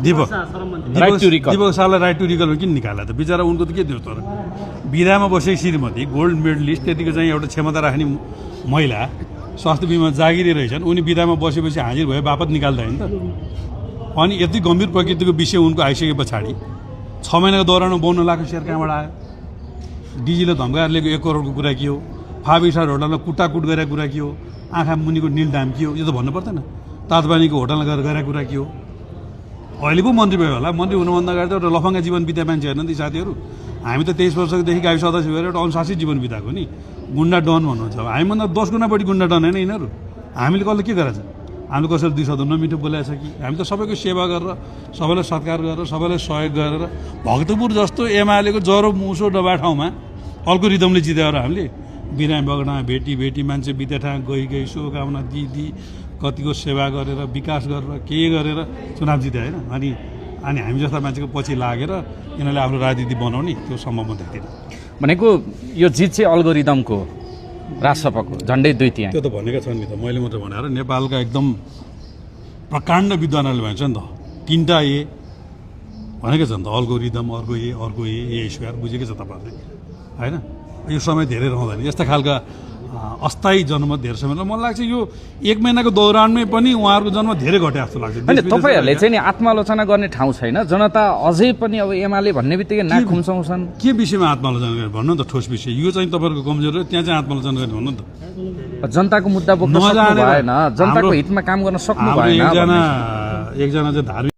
Deepak साललाई right to रिकल किन निकाल्यो त बिचरा उनको त के थियो तर बिदामा बसेको श्रीमती गोल्ड मेडलिस्ट त्यतिको चाहिँ एउटा क्षमता राख्ने महिला स्वास्थ्य बिमा जागिरी रहेछन् उनी बिदामा बसेपछि हाजिर भए बापत निकाल्दैन त अनि यति गम्भीर प्रकृतिको विषय उनको आइसके पछाडि 6 महिनाको दौरानमा 52 लाख सेयर कहाँबाट आयो डिजीले धम्काएर लिएको 1 करोडको कुरा के हो 5 स्टार होटलमा कुटाकुट गरेको कुरा के हो आँखा मुनिको नील दाम के हो यो त भन्नु पर्दैन तातबानीको होटलमा गएर गरेको कुरा के हो अहिले पो मन्त्री भयो होला मन्त्री हुनुभन्दा अगाडि त एउटा लफङ्गा जीवन बिता मान्छे हेर्नु नि साथीहरू हामी त 23 वर्षदेखि गाविस सदस्य भएर एउटा अनुशासित जीवन बिताएको नि गुन्डा डन भन्नुहुन्छ हामीभन्दा 10 गुणा बढी गुन्डा डन होइन यिनीहरू हामीले कसले के गरेछ हामीले कसैले 2 शब्द नमिठो बोलाएछ कि हामी त सबैको सेवा गरेर सबैलाई सत्कार गरेर सबैलाई सहयोग गरेर भक्तपुर जस्तो एमालेको जरो मुसो डबा ठाउँमा अल्गोरिदमले जिताएर हामीले बिरामी बगडामा भेटी मान्छे बितेठा गई शुभकामना दिदी कतिको सेवा गरेर विकास गरेर के गरेर चुनाव जिते होइन अनि हामी जस्ता मान्छेको पछि लागेर यिनीहरूले आफ्नो राजनीति बनाउने त्यो सम्भव म देख्दिनँ भनेको यो जित चाहिँ अल्गोरिदमको राजसभाको झन्डै 2/3 त्यो त भनेको छ नि त मैले मात्र भनेर नेपालका एकदम प्रकाण्ड विद्वानहरूले भन्छ नि त 3टा ए भनेको छ नि त अल्गोरिदम अर्को ए स्क्वायर बुझेकै छ तपाईँहरूले होइन यो समय धेरै रहँदैन यस्ता खालका अस्थायी जन्म धेरै समय मलाई लाग्छ यो 1 महिनाको दौरानमै पनि उहाँहरूको जन्म धेरै घटे जस्तो लाग्छ होइन तपाईँहरूले चाहिँ नि आत्मालोचना गर्ने ठाउँ छैन जनता अझै पनि अब एमाले भन्ने बित्तिकै नाक खुम्साउँछन् के विषयमा आत्मालोचना गर्ने भन्नु न त ठोस विषय यो चाहिँ तपाईँहरूको कमजोरी हो त्यहाँ चाहिँ आत्मालोचना गर्ने भन्नु नि त जनताको मुद्दा बोक्न सक्नु भएन जनताको हितमा काम गर्न सक्नु भएन एकजना चाहिँ धार्मिक